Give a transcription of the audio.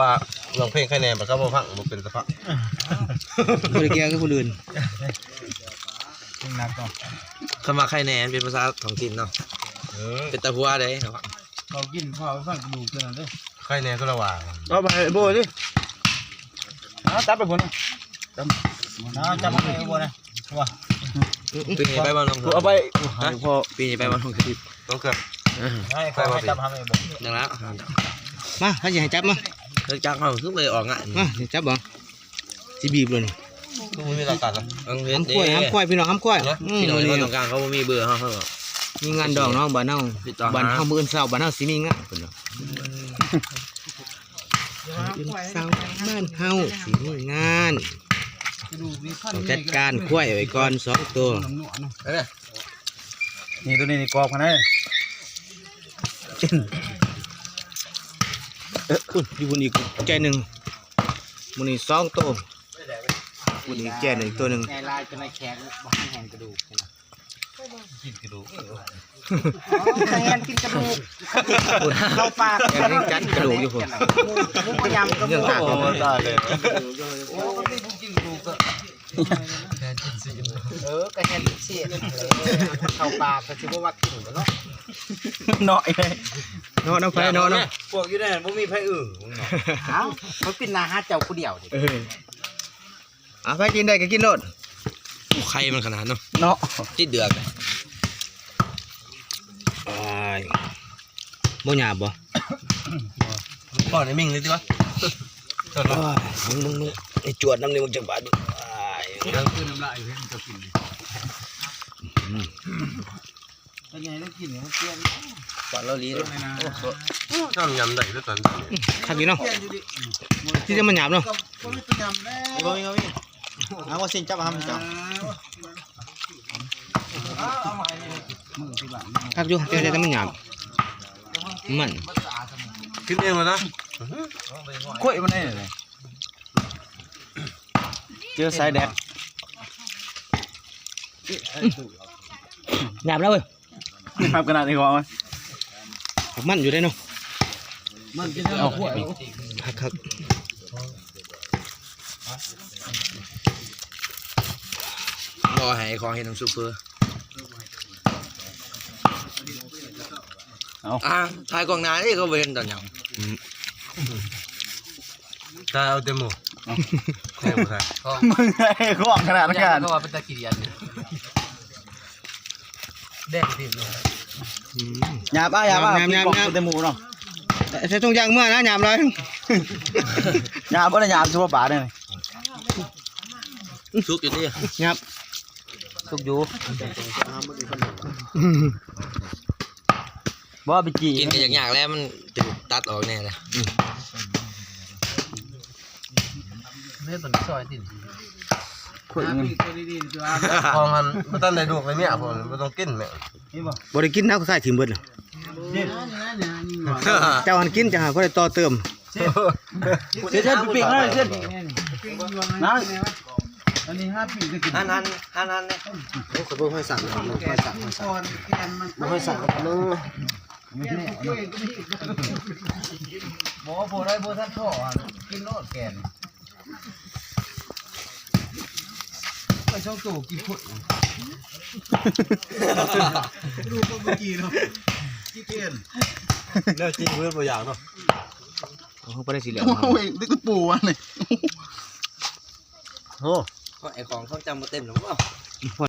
ວ່າຮ້ອງເພງໃຄແນ່ ບັດເຂົາບໍ່ຟັງ ບໍ່ເປັນຕາຟັງ. ບໍ່ໄດ້ກ່ຽວກັບຄົນອື່ນ. ເພງໜັກເນາະ. ຄຳວ່າໃຄແນ່ມັນເປັນພາສາທ້ອງຖິ່ນເນາະ. ເອີ ເປັນຕາຫົວເດ້. ເຂົາກິນເຂົ້າໃສ່ກະດູກຕົວນັ້ນເດ້. ໃຄແນ່ຄືລະວ່າ. ເອົາໄປໃຫ້ໂບຕິ. ເອົາຈັບໄປພຸ້ນ. ເອົາຈັບໃຫ້ໂບນະ. ວ່າ ປີນີ້ໄປບໍ່ນ້ອງ. ເອົາໄປໃຫ້ພໍ່. ປີນີ້ໄປບໍ່ນ້ອງກະດິບ. ຕ້ອງເກືອບ. ໃຫ້ພໍ່ຈັບໃຫ້ໂບ. ຈັ່ງລະ. ມາ ໃຜຊິໃຫ້ຈັບມາ. ຈັບເຮົາຄືບໍ່ໄດ້ອອກງານ. ມາ ຊິຈັບບໍ່. ຊິບີບໂລດນີ້. ຄືບໍ່ມີຫຼັກການນະ. ຫ້າມຄວາຍ ຫ້າມຄວາຍ ພີ່ນ້ອງ ຫ້າມຄວາຍ. ພີ່ນ້ອງ ອືມ ຄົນຕ້ອງການເຂົາບໍ່ມີເບີເຮົາ ເຮົາກໍມີງານດອງເນາະ ບ້ານເຮົາ. ບ້ານເຮົາມື້ອື່ນເຊົ້າ ບ້ານເຮົາຊິມີງານເພິ່ນວ່າ. ມື້ອື່ນເຊົ້າ ບ້ານເຮົາຊິມີງານ. ຕ້ອງຈັດການຄວາຍໄວ້ກ່ອນສອງໂຕ. ນີ້ ໂຕນີ້ນີ້ກອບຂະໜາດ. ເອີ ພຸ້ນ ຢູ່ພຸ້ນອີກແຈໜຶ່ງ. ມື້ນີ້ສອງໂຕ. ພຸ້ນອີກແຈໜຶ່ງ ອີກໂຕໜຶ່ງ. ໃຫຍ່ຫຼາຍຈົນໄດ້ແຂນບໍ່ທັນແຫ້ງກະດູກ. ກິນກະດູກ. ແຂນກິນກະດູກ. ເຂົ້າປາກ. ຍັງຈັດກະດູກຢູ່ພຸ້ນ. ໝູບໍ່ຍຳກໍໝູ. ໂອ້ ຕາຍແລ້ວ. ໂອ້ ມັນມີຜູ້ກິນກະດູກກໍ ເອີ ກໍແຮງເຊຍເຂົ້າປາກກໍຊິບໍ່ວ່າກິນເນາະ. ເນາະ ເນາະ ນຳໃຜເນາະ. ພວກຢູ່ໃນນັ້ນບໍ່ມີໃຜອຶ່ງ. ເອົ້າ ມັນປິ່ນໜ້າຫາເຈົ້າຜູ້ດຽວ. ເອີ ເອົາ ໃຜກິນໄດ້ກໍກິນໂລດ. ໂອ້ ໄຂ່ມັນຂະໜາດເນາະ. ເນາະ ຕິດເດືອກ. ອ້າຍ ບໍ່ຫຍາບບໍ່? ບໍ່ ໄດ້ມິ່ງເລີຍຕິວະ. ໂອ້ຍ ມຶງ ມຶງ ມຶງ ໄອ້ຈວດນຳນີ້ ມຶງຈັກບາດ. ອ້າຍ ຄືນ້ຳລາຍເຫັນເຈົ້າກິນ. ອືມ ເປັນໄງ ໄດ້ກິນ ມັນປ່ຽນ. ປານລາວລີເນາະ. ໂອ້ ໂອ້ ນ້ຳຍຳໄດ້ຄືກັນ. ຄັກຢູ່ເນາະ. ທີ່ຈະມັນຫຍາບເນາະ. ບໍ່ມີ ບໍ່ມີ. ເອົາ ຊິນຈັບຫຳເຈົ້າ. ຄັກຢູ່ ແຕ່ ແຕ່ມັນຫຍາບ. ມັນ ກິນເອງແລ້ວນະ. ກ້ວຍມັນໄດ້. ເຈີສາຍແດດ. ຫຍາບແລ້ວເວີຍ. ຫຍາບຂະໜາດນີ້ ຂອງມັນ ມັນຢູ່ເດ້ເນາະ. ມັນກິນແລ້ວ. ເອົາ ຄັກໆ. ບໍ່ໃຫ້ຂອງເຮັດນ້ຳຊຸບເພີ. ເອົາ ອ່າ ຖ່າຍກ້ອງໜ້າເດ້ ເຂົາບໍ່ເຫັນຕອນຫຍັງ. ອືມ ຖ່າຍເອົາແຕ່ໝູ່. ເອົາ ໃຫ້ບໍ່ຖ່າຍ. ມຶງໃຫ້ຂອງຂະໜາດນັ້ນ. ເພາະວ່າເປັນຕາຂີ້ດຽນ. ແດງຕິດຢູ່. ອືມ ຫຍາບ ອ່າ ຫຍາບ ຫຍາບ ຫຍາບ ກິນຂອງ ຫຍາບ ແຕ່ໝູ່ເນາະ. ໃສ່ຖົງຢາງເມືອນະ ຫຍາບຫຼາຍ. ຫຍາບບໍ່ໄດ້ຫຍາບ ຊິບໍ່ບາດເດ້. ສຸກຢູ່ຕິ. ຫຍາບ ສຸກຢູ່. ບໍ່ ໄປຈີ່ ກິນກໍຍາກໆແຫຼະ ມັນຈະຕັດອອກແນ່ແຫຼະ. ອືມ ເຮັດຕົວນີ້ຊອຍຕິ. ຂ້ອຍ ຂອງຫັ້ນບໍ່ທັນໄດ້ລູກໄດ້ເມຍ ພວກນີ້ບໍ່ຕ້ອງກິນແມ່. ບໍ່ໄດ້ກິນນະ ຂ້ອຍຂາຍຖິ້ມເບິດແລ້ວ. ເຈົ້າຫັ້ນກິນ ເຈົ້າຫັ້ນບໍ່ໄດ້ຕໍ່ເຕີມ. ເສຍ ເສຍ ໄປປີ້ງເລີຍ ເສຍ. ນັ້ນ ອັນນີ້ຫ້າປີກໍກິນ. ຫັນ ຫັນ ຫັນ ຫັນແນ່. ໂອ້ ຂ້ອຍເບິ່ງຫອຍສັງ ຫອຍສັງ ຫອຍສັງ ຫອຍສັງ. ບໍ່ ບໍ່ໄດ້ ບໍ່ທັນພໍ ກິນໂລດແກນ. ເອີ ສອງໂຕກິນໂພດ ດູບໍ່ເມື່ອກີ້ເນາະ ຂີ້ເກຍນ ແນວຈິງເພິ່ນບໍ່ຢາກເນາະ ໂອ້ ບໍ່ໄດ້ຊິແລ້ວ ໂອ້ຍ ໄດ້ແຕ່ປູອັນນີ້ ໂອ້ ເພາະໄອ້ຂອງເຂົາຈຳບໍ່ເຕັມແລ້ວບໍ່ ພໍ